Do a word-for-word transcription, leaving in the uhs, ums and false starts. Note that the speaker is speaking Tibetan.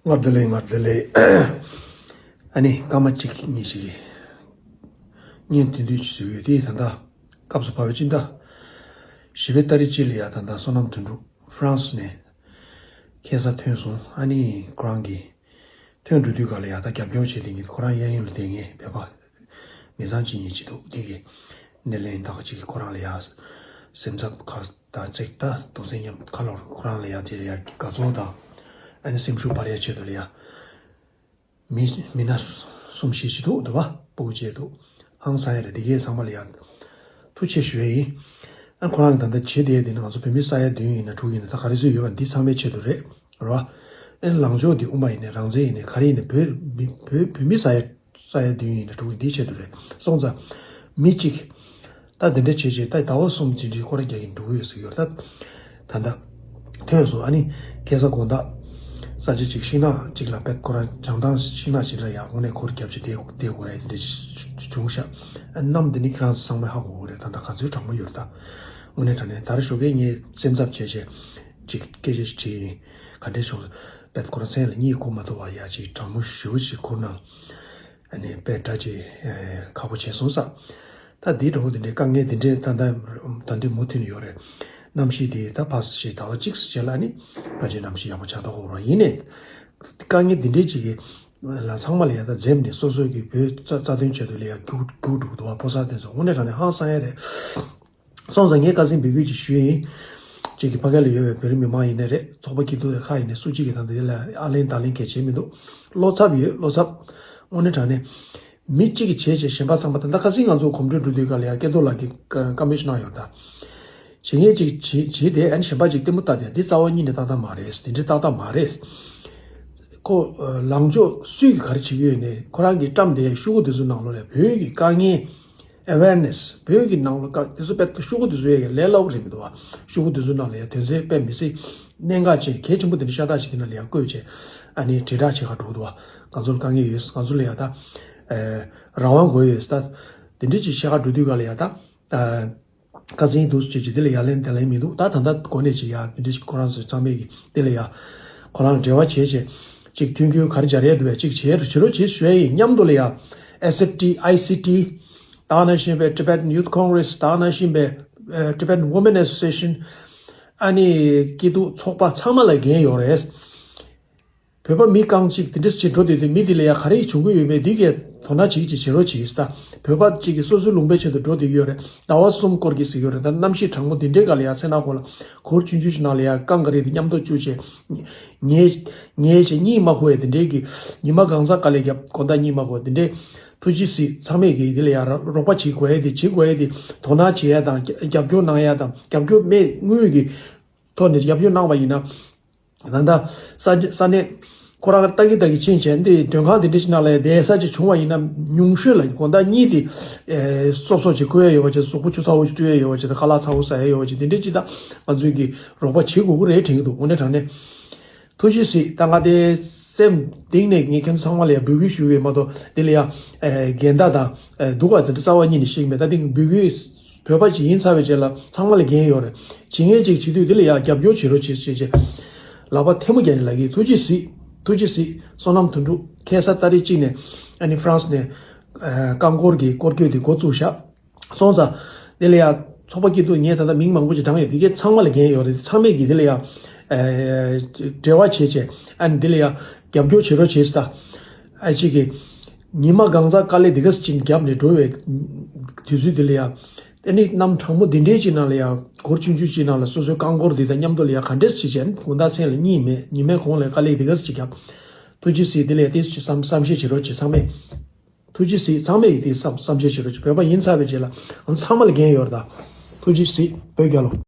སྔར་བདེ་ལེགས། སྔར་བདེ་ལེགས། ཨ་ནི་སྐར་མ་གཅིག་གཉིས་ཤིག་གི་བརྙན་ཐུང་བསྡུས་ཤིག་བཟོས་ཡོད་དེ། ད་ལྟ་སྐབས་སུ་བབས་པའི་སྤྱི་ཟླ་བཞི་པའི་ཏ་རིག་གཅིག་ལ་ཡ། ད་ལྟ་བསོད་ནམས་དོན་གྲུབ་ཧྥ་རན་སི་ནས་ཁ་སང་ཐོན་སོང་། ཨ་ནི་ཁོ་རང་གི་ཐོན་འགྲོ་དུས་ག་ལ་ཡ། ད་རྒྱབ་སྐྱོར་བྱས་ཏེ་ངས་ཁོ་རང་གཡས་གཡོན་ལ་བསྡད་མཁན་བོད་པ་མི་ཚང་གཅིག་གཉིས་ཅིག་འདུག་དེ་གི་སྣེ་ལེན་དག་ཅིག་གིས་ཁོ་རང་ལ་ཡ་སེམས་འཚབ་ཁ་དང་གཅིག་ད་དུང་སེམས་ཉམས་ཁ་ལོར་ཁོ་རང་ལ་ཡ་དེ་ལ་ཡ་དགའ་ཚོར་དང་། ཨ་ནི་སེམས་ཤུགས་སྤར་ཡ་ཆེད་དུ་ལ་ཡ། མི་མི་སྣ་གསུམ་བཞི་ཞིག་འདུག་འདུག་པ། སྤུ་གུ་བཅས་འདུག་ཧང་སང་ཡ་རེད། དེ་གས་ཚང་མ་ལ་ཡ་ཐུགས་རྗེ་ཆེ་ཞུ་ཡ་ཡིན། ཨ་ཁོ་རང་གི་ད་ལྟ་བྱེད་བསྡད་དེ་ནི་ང་ཚོ་བོད་མི་ས་ཡ་བདུན་ཡིན་ན་དྲུག་ཡིན་ན་ད་ག་རེ་ཚོད་ཡོད་པ་འདི་ཚང་མའི་ཆེད་དུ་རེད། རེད་བ། ཨ་ནི་ལངས་ཕྱོགས་འདི་དབུ་མ་ཡིན་ནའི་རང་བཙན་ཡིན་ནའི་ག་རེ་ཡིན་ནའི་བོད་མི་བོད་བོད་མི་ས་ཡ་ས་ཡ་བདུན་ཡིན་ན་དྲུག་ཡིན་འདིའི་ཆེད་དུ་རེད། སོང་ཙང་མི་གཅིག་ད་འདི་འདྲ་བྱས་བྱས་ད་ཟླ་བ་གསུམ་ཅིག་འདྲའི་སྐོར་རྒྱག་གིན་འགྲོ་གི་ཡོད་ཟེར་གྱི་ཡོད་རེད། ད་ད་ལྟ་ཐོས་སོང་། ཨ་ནི་ཁ་སང་དགོང་དག་ས་ཆ་ཅིག་ཤིང་ནགས་ཅིག་ལ་བེད་ཁོ་རང་བྱང་ཐང་ཤིང་ནགས་ཤིག་ལ་ཡ་དངོས་གནས་འཁོར་རྒྱབ་བྱས་བསྡད་བསྡད་དགོས་ཡ་དེ་འདྲ་བྱུང་ཤག་ཨ་གནམ་དེ་ནི་ཁྱེད་རང་ཚོ་ཚང་མས་ཧ་གོ་གི་རེད། ད་ལྟ་ག་ཚོད་གྲང་མོ་ཡོད་རེད། ད་དངོས་གནས་དྲང་གནས་ད་རེས་ཞོགས་ཀས་ངས་སེམས་འཚབ་བྱས་བྱས་ཅིག་སྐད་ཆ་ཞིག་དྲིས་ཡིན། ག་འདྲས་བྱུང་། བེད་ཁོ་རང་མཚན་ལ་གཉིད་ཁུག་མ་ཐུབ་པ་ཡ་ཅིག་གྲང་མོ་ཞེ་པོ་ཅིག་ཁུར་ན། ཨ་ནི་དཔེ་འདྲ་ཅིག་ཁག་པོ་བྱས་སོང་ས། ད་འདི་འགྲོ་འདི་འདྲའི་དཀའ་ངལ་འདི་འདྲའི་ད་ལྟ་ད་དུང་མུ་མཐུད་ནས་ཡོད་རེད། གནམ་གཤིས་དེ་ད་ཕར་ཞིག་ཟླ་བ་གཅིག་ཙམ་རྗེས་ལ་ནི་ཕལ་ཆེར་གནམ་གཤིས་ཡག་པོ་ཆགས་ཐུབ་ཀྱི་རེད། ཡིན་ནའི་དཀའ་ངལ་འདི་འདྲའི་ཅིག་གི་ལ་ཚང་མ་ལ་ཡ་ད་འཛེམ་ནས་སོ་སོ་གི་བོད་རྩ་རྩ་དོན་ཆེད་དུ་ལ་ཡ་རྒྱུག་རྒྱུག་འགྲོ་གི་འདུག་བ། ཕོ་གསར་དེ་ཚོ་དངོས་གནས་དྲང་གནས་ཧང་སང་ཡ་རེད། སོང་ཙང་ངས་ཁ་སང་འབོད་སྐུལ་ཅིག་ཞུས་ཡིན། གཅིག་གི་ཕ་གི་ལ་ཡོད་པའི་བོད་རིགས་མི་མང་ཡིན་ནའི་རེད། ཚོགས་པ་སྐྱིད་སྡུག་ཁག་ཡིན་ནའི་སུ་གཅིག་གིས་ད་ལྟ་དེ་ལ་ཨ་ལན་ད་ལན་གལ་ཆེ་མི་འདུག་བློ་འཚབ་ཡོད། བློ་འཚབ། དངོས་གནས་དྲང་གནས་མི་གཅིག་གིས་བྱས་བྱས་གཞན་པ་ཚང་མ། ད་ལྟ་ཁ་སང་ང་ཚོ་གོམ་བགྲོད་འགྲོ་དུས་ག་ལ་ཡ་སྐལ་རྡོར་ལགས་ཀྱིས་བཀའ་མོལ་ཞིག་གནང་ཡོད་རེད། ད་བྱེད་མཁན་གཅིག་བྱེད་བྱེད་དེ་ཨ་ནི་གཞན་པ་གཅིག་ལྟད་མོ་ལྟ་དེ་འདི་རྩ་བ་ཉིད་ནས་ཏག་ཏག་མ་རེད། འདི་འདྲའི་ཏག་ཏག་མ་རེད། ཁོ་ལངས་ཕྱོགས་སུས་ག་རེ་བྱེད་ཀྱི་ཡོད་ནས་ཁོ་རང་གིས་བཀྲམ་དེ་ཤོག་གུ་དེ་ཚོ་ནང་ལོགས་ལ་བོད་ཀྱི་དཀའ་ངལ་awareness བོད་ཀྱི་ནང་ལོགས་དཀའ་དེ་ཚོ་དཔེ་ཤོག་གུ་དེ་ཚོ་ཡས་ཀྱི་ལས་སླ་པོ་རེད་མི་འདུག་བ། ཤོག་གུ་དེ་ཚོ་ནང་ལ་ཡ་དོན་ཚན་དཔེ་མི་སྲིད་གནད་འགག་ཅན་གལ་ཆེན་པོ་དེ་འདྲ་ཤ་སྟག་ཞིག་དེ་ནང་ལ་ཡ་བཀོད་བྱས་ཨ་ནི་དྲིལ་བསྒྲགས་བྱེད་ག་འགྲོ་གི་འདུག་བ། ང་ཚོ་ལ་དཀའ་ངལ་ཡོད། ང་ཚོ་ལ་ཡ་ད་རང་དབང་དགོས་ཡོད་ད། དེ་འདྲ་ཅིག་བཤད་ག་འགྲོ་དུས་ག་ལ་ཡ་ད། ཁ་སང་འདུག་ཅེས་ཀྱི་དེ་ལ་ཡ་ལན་དེ་ལན་མི་འདུག་ད་ད་ལྟ་གོ་གནས་ཀྱི་ཡ་དེ་འདྲ་ཞིག་ཁོ་རང་ཚོའི་ཚང་མས་ཀྱི་དེ་ལ་ཡ་ཁོ་རང་འབྲེལ་བ་བྱས་བྱས་ཅིག་མཐུན་འགྱུར་ག་རེ་སྦྱར་ཡས་འདུག་བས་ཅིག་བྱེད་རུ་བྱེད་རོགས་བྱེད་ཞུ་ཡ་ཡིན། མཉམ་དུ་ལ་ཡ་S F T I C T ད་ནང་བཞིན་པའི་Tibetan Youth Congress ད་ནང་བཞིན་པའི་Tibetan Women Association ཨ་ནི་སྐྱིད་སྡུག་ཚོགས་པ་ཚང་མ་ལ་འགན་ཡོད་རེད། བོད་པ་མི་རྐང་གཅིག་དེ་འདྲ་ཞིག་འགྲོ་དུས་དེ་མི་དེ་ལ་ཡ་ག་རེ་བྱུང་གི་ཡོད་མེད་འདི་གས་དོ་སྣང་བྱེད་ཀྱི་བྱེད་རོགས་བྱེད་ད། བོད་པ་གཅིག་གིས་སོ་སོའི་ལུང་པའི་ཆེད་དུ་འགྲོ་དུས་ཡོད་རེད། ཟླ་བ་གསུམ་སྐོར་གྱི་ཟིག་ཡོད་རེད། ད་གནམ་གཤིས་གྲང་མོ་འདི་འདྲའི་སྐབས་ལ་ཡ་ཚེ་ནག་པོ་ལ་གུར་ཆུང་ཆུང་ཞིག་ནང་ལ་ཡ་རྐང་ག་རེ་དེ་མཉམ་དུ་བཅུག་བྱས་ཉལ་ཉལ་བྱས་གཉིད་མ་ཁུག་ཡ་དེ་འདྲའི་གི་ཉི་མ་གང་ཚ་དཀའ་ལས་བརྒྱབ་དགོང་དག་གཉིད་མ་ཁུག་དེ་འདྲའི་ཐུགས་རྗེ་གཟིགས། ཚང་མས་གི་དེ་ལ་ཡ་རོགས་པ་བྱེད་དགོས་ཡ་དེ་བྱེད་དགོས་ཡ་དེ་དོ་སྣང་བྱེད་ཡ་དང་རྒྱབ་སྐྱོར་གནང་ཡ་དང་རྒྱབ་སྐྱོར་མེད་དངུལ་གི་ཐོག་ནས་རྒྱབ་སྐྱོར་གནང་བ་ཡིན་ན། ད་ལྟ་ས་ས་གནས་ཁོ་རང་ལྟ་གི་ལྟ་གི་ཕྱིན་བྱས་འདི་མགྲོན་ཁང་འདི་འདྲ་ཞིག་ནང་ལ་བསྡད་ས་ཅིག་བྱུང་བ་ཡིན་ན་ཉུང་ཤོས་ལ་དགོང་དག་གཉིད་དེ་སོབ་སོབ་ཅིག་ཁུག་ཡ་ཡོད་པ་ཅིག་གཟུགས་པོ་ཆུ་ཚ་བོ་ཅིག་སྤྲོད་ཡ་ཡོད་པ་ཅིག་དང་ཁ་ལག་ཚ་བོ་ཟ་ཡ་ཡོད་པ་ཅིག་དེ་འདྲ་ཅིག་ད་ང་ཚོས་ཀྱི་རོགས་པ་བྱེད་དགོས་ཀྱི་རེད་དྲན་གྱི་འདུག་དངོས་གནས་དྲང་གནས་ཐུགས་རྗེ་གཟིགས། ད་ང་དེ་སེམས་གཏིང་ནས་ངས་ཁྱེད་ཚོ་ཚང་མ་ལ་ཡ་འབོད་སྐུལ་ཞུ་གི་ཡོད་མ་གཏོགས་དེ་ལ་ཡ་འགལ་ཟླ་དང་སྡུག་པ་ཟེར་རྩ་བ་ཉིད་ནས་ཤེས་ཀྱི་མེད། ད་དེ་འབོད་སྐུལ་བོད་པ་ཅིག་ཡིན་ཚར་བའི་རྗེས་ལ་ཚང་མ་ལ་འགན་ཡོད་རེད། བྱེད་མཁན་ཅིག་བྱེད་དུས་དེ་ལ་ཡང་རྒྱབ་སྐྱོར་བྱེད་རོགས་བྱེད་ཅེས་བྱས། ལག་པ་ཐལ་མོ་བརྒྱབ་ནས་ལབ་ཀྱི། ཐུགས་རྗེ་གཟིགས། ཐུགས་རྗེ་གཟིགས། བསོད་ནམས་དོན་གྲུབ་ཁ་སང་ཏ་རིག་གཅིག་ནས་ཨ་ནི་ཧྥ་རན་སི་ནས་རྐང་འཁོར་གྱི་སྐོར་སྐྱོད་དེ་འགོ་བཙུགས་ཤག་སོང་ཙང་དེ་ལ་ཡང་ཚོགས་པ་སྐྱིད་སྡུག་ངས་ད་ལྟ་མིང་མང་པོ་ཅིག་བགྲངས་ཡོད། དེ་གའི་ཚང་མ་ལ་འགན་ཡོད་རེད། ཚང་མས་ཀྱིས་དེ་ལ་ཡང་འབྲེལ་བ་བྱས་བྱས་ཨ་ནི་དེ་ལ་ཡང་རྒྱབ་སྐྱོར་བྱེད་རོགས་བྱས་ད། ཨ་ཅིག་གིས། ཉི་མ་གང་ཚ་དཀའ་ལས་འདི་ག་ཅིག་བརྒྱབ་ནས་འགྲོ་བའི་དུས་ཚོད་འདི་ལ་ཡ། དེ་ནི་གནམ་གྲང་མོ་འདི་འདྲའི་ཅིག་ནང་ལ་ཡ་གུར་ཆུང་ཆུང་ཅིག་ནང་ལ་སོ་སོའི་རྐང་འཁོར་འདི་དང་མཉམ་དུ་ལ་ཡ་ག་འདྲས་ཅིག་བྱས་ནས་དགོང་དག་མཚན་ལ་གཉིད་མེད། ཉི་མའི་གུང་ལ་དཀའ་ལས་འདི་ག་ཅིག་བརྒྱབ། ཐུགས་རྗེ་གཟིགས། དེ་ལ་ཡ་ཏོག་ཙམ་བསམ་བསམ་ཤེས་བྱེད་རོགས་བྱེད། ཚང་མས། ཐུགས་རྗེ་གཟིགས། ཚང་མས་ཡིད་དེ་བསམ་བསམ་ཤེས་བྱེད་རོགས་བྱེད། བོད་པ་ཡིན་ཚར་བའི་རྗེས་ལ་ཚང་མ་ལ་འགན་ཡོད་རེད་ད། ཐུགས་རྗེ་གཟིགས། བོད་རྒྱལ་ལོ།